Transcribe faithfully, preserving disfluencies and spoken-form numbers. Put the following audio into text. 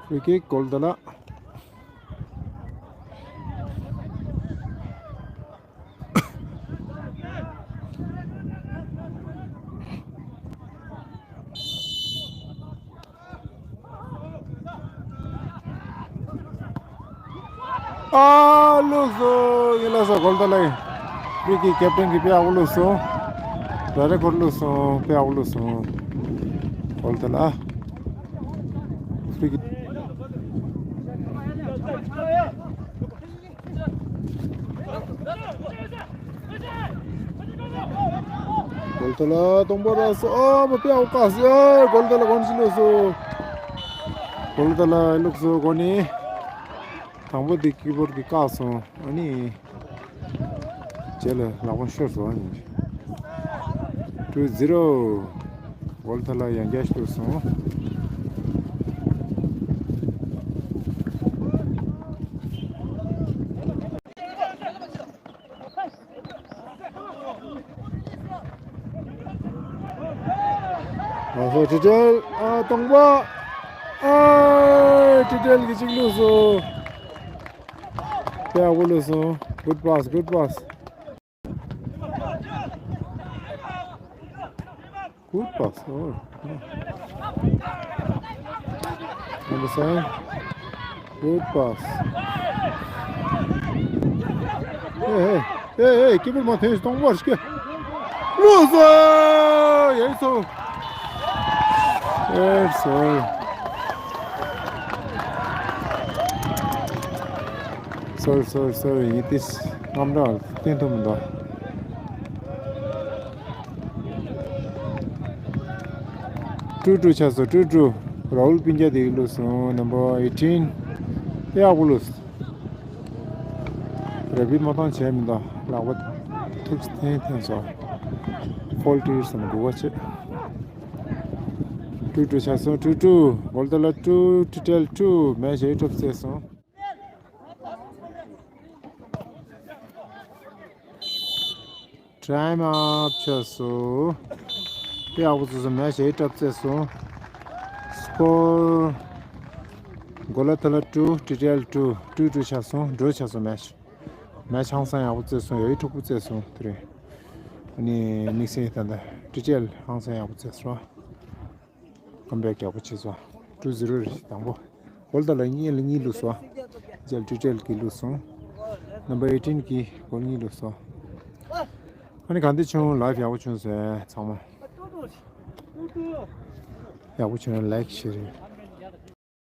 Free kick, གོལ་ཏ་ལ། ཨ་བླུགས་སོང་། ཡིན་ལ་སོ་གོལ་ཏ་ལ་ཡིན། Free kick captain གིས་དཔེ་ཡག་པོ་བླུགས་སོང་། ཌའི་རེག་ཊི་བླུགས་སོང་། དཔེ་ཡག་པོ་བླུགས་སོང་། གོལ་ཏ་ལ། Free kick། གོལ་ཏ་ལ་སྟོང་པ་རག་སོང་། ཨ་མ་དཔེ་ཡག་པོ་བཀག་སོང་། ཨ་གོལ་ཏ་ལ་གོ་ནི་ཅི་བླུགས་སོང་། གོལ་ཏ་ལ་བླུགས་སོང་གོ་ནི། དང་པོ་དེ་ཀི་པར་གིས་བཀག་སོང་། ཨ་ནི། རྗེས་ལ་ལག་པ་ཤོར་སོང་། ཨ་ནི། Two zero། གོལ་ཏ་ལ་ཡང་བསྐྱར་ཤོར་སོང་། ཨ་ཧོ། ཊི་ཊི་ཨེལ། ཨ་སྟོང་པ། ཨ་ཊི་ཊི་ཨེལ་གིས་གཅིག་བླུགས་སོང་། དཔེ་ཡག་པོ་བླུགས་སོང་། Good pass, good pass. Good pass. Oh. Number seven. Good pass. Hey, hey, hey, hey, keeper མ་ཐོན། སྟོང་པར་ཤོག། བླུགས་སོང་། ཡིན་སོང་། Sorry, sorry. Sorry, sorry, sorry. It is རྔམ་དྲག་བསྟན་ཐུབ་མི་འདུག། Two two ཆགས་སོང་། Two two། རཱ་ཧུལ་པིན་ཀྱ་དེ་བླུགས་སོང་། Number eighteen། དཔེ་ཡག་པོ་བླུགས། རེ་བིད་མ་བཏང་བྱས་མི་འདུག། ལག་པ་ཐུག་འཐེན་འཐེན་སོང་། ཕོལ་ཊི་ཡོད་བསམ་སྒུག་པ་བྱས། Two two ཆགས་སོང་། Two two། གོལ་ཏ་ལ་two། ཊི་ཊི་ཨེལ་two། མེ་ཆི་ཨེཊ་ཨབ་བྱས་སོང་། ཊའིམ་ཨབ་ཆགས་སོང་། དཔེ་ཡག་པོ་བྱས་སོང་། མེ་ཆི་ཨེཊ་ཨབ་བྱས་སོང་། སི་ཀོར། གོལ་ཏ་ལ་two། ཊི་ཊི་ཨེལ་two། Two two ཆགས་སོང་། ཌོ་ཆགས་སོང་། མེ་ཆི། མེ་ཆི་ཧང་སང་ཡག་པོ་བྱས་སོང་། ཡ་ཡི་འཁྲུག་པོ་བྱས་སོང་། དེ་རེད། ཨ་ནི་དམིགས་བསལ་ད་ལྟ་ཊི་ཊི་ཨེལ་ཧང་སང་ཡག་པོ་བྱས་སོང་། ཀམ་བེག་ཡག་པོ་བྱས་སོང་། Two zero རེད། དང་པོ། གོལ་ཏ་ལ་གཉིས་ལ་གཉིས་བླུགས་སོང་། རྗེས་ལ་ཊི་ཊི་ཨེལ་གིས་བླུགས་སོང་། Number eighteen གིས་གོལ་གཉིས་བླུགས་སོང་། ཨ་ནི་ག་འདྲ་བྱུང་། ལའིབ་ཡག་པོ་བྱུང་སོང་ཚང་མ། ཡག་པོ་བྱུང་ན་ལའིག་ཤེར་